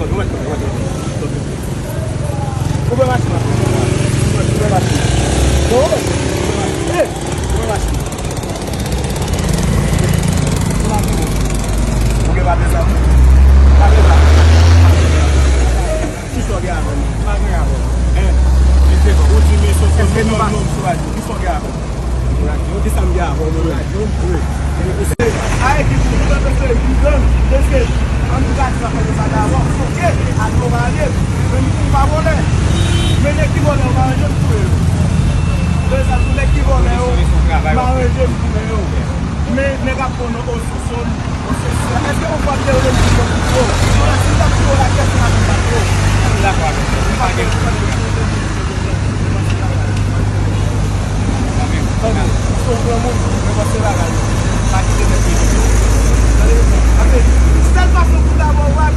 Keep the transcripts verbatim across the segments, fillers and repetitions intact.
Ou mèt kanpe, ou mèt kanpe. Ou pran machin nan. Ou pran machin nan. Non, ou mèt kanpe. Ou pran machin nan. Ou pran machin nan. Ou gen pa de zam? Pa de zam. Kisa w gen avè m? M pa gen avè w. Hein? Ou di men sou, sou, sou, sou radyo. Kisa w gen avè m? Radyo? Kisa m gen avè w, mwen menm? Radyo? Wi. A ekip ou, nou mèt se yon gang, mesye, an nou gade sa fè nou pa dakò, ok, al nou pa ale, men nou pa vòlè. Men nèg ki vòlè yo, m aranje m touye yo. Lè sa, tou nèg ki vòlè yo, m aranje m touye yo. Men nèg ap pran nan Ososonn, Ososonn. Èske ou pa te rele m pou yo? Si m t ap touye w la, kèk moun ap bat yo. M dakò avèk ou. Pa gen pwoblèm. Tande, ou se yon granmoun, men panse bagay yo. Pa kite nèg yo. Tande, tande, sèl fason pou w ta bon, w ap,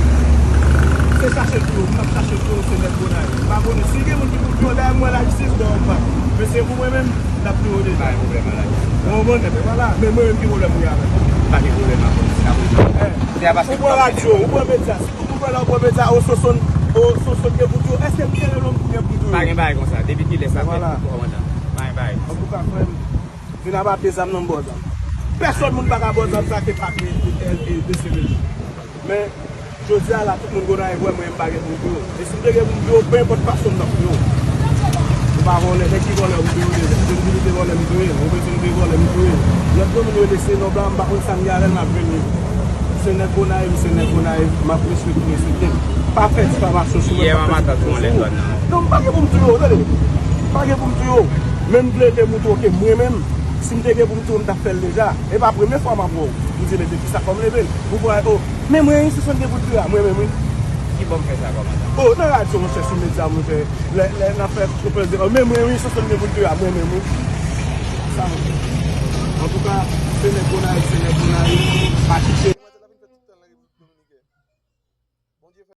se chache l pou yo. M ap chache l pou yo, se nèg Gonayiv. M pa konnen si gen moun ki pou touye w, dayè m wè lajistis dèyè w pa. Men se pou mwen menm, l ap touye w deja. Pa gen pwoblèm, Aladji. Ou konprann? Ebyen, vwala. Men mwen menm ki pwoblèm ou gen avè m? Pa gen pwoblèm avè w, se sa pou di. Eh, ou pran radyo, ou pran medya. Ou pran la, ou pran medya, Ososonn, Ososonn gen pou touye w. Èske m te rele w pou gen pou touye w? Pa gen bagay konsa. Depi kilè sa fèt, kòmandan? Pa gen bagay konsa. Antouka, frè m, vin ap achte zam nan, m ba w zam. Pèsonn moun pa ka ba w zam sa ke pa ke, e, e, de se de. Men, jodi a la, tout moun Gonayiv wè mwen, m pa gen pou m touye w. E si m te gen pou m touye w, pe enpòt fason m t ap touye w. Ou pa vòlè, nèg ki vòlè, m touye w deja. Si m te vòlè, m touye l. Ou bezwen m te vòlè, m touye l. Lòt moun yo lese non blan, m pa konn sa m gen avè l, m ap jwenn li. Se nèg Gonayiv, se nèg Gonayiv, m ap respekte, respekte l. Pa fè difamasyon sou mwen, pa fè difamasyon sou ou. Non, m pa gen pou m touye w, tande. M pa gen pou m touye w. Men m vle te moutre w ke mwen menm, si m te gen pou m touye w, m t ap fè l deja. E pa premye fwa m ap wè w. M di, "Mesye, kisa fò m leve l?" Ou pral, oh, men mwen, wi, se sòt gen pou l touye a, mwen menm, wi. Ki bò m fè sa, kòmandan? Oh, nan radyo, monchè, sou medya, monchè. Lè, lè n ap fè, ou pral di, oh, men mwen, wi, se sòt gen pou l touye a, mwen menm, wi. Sa, monchè. Antouka, se nèg Gonayiv, se nèg Gonayiv. Pa chèche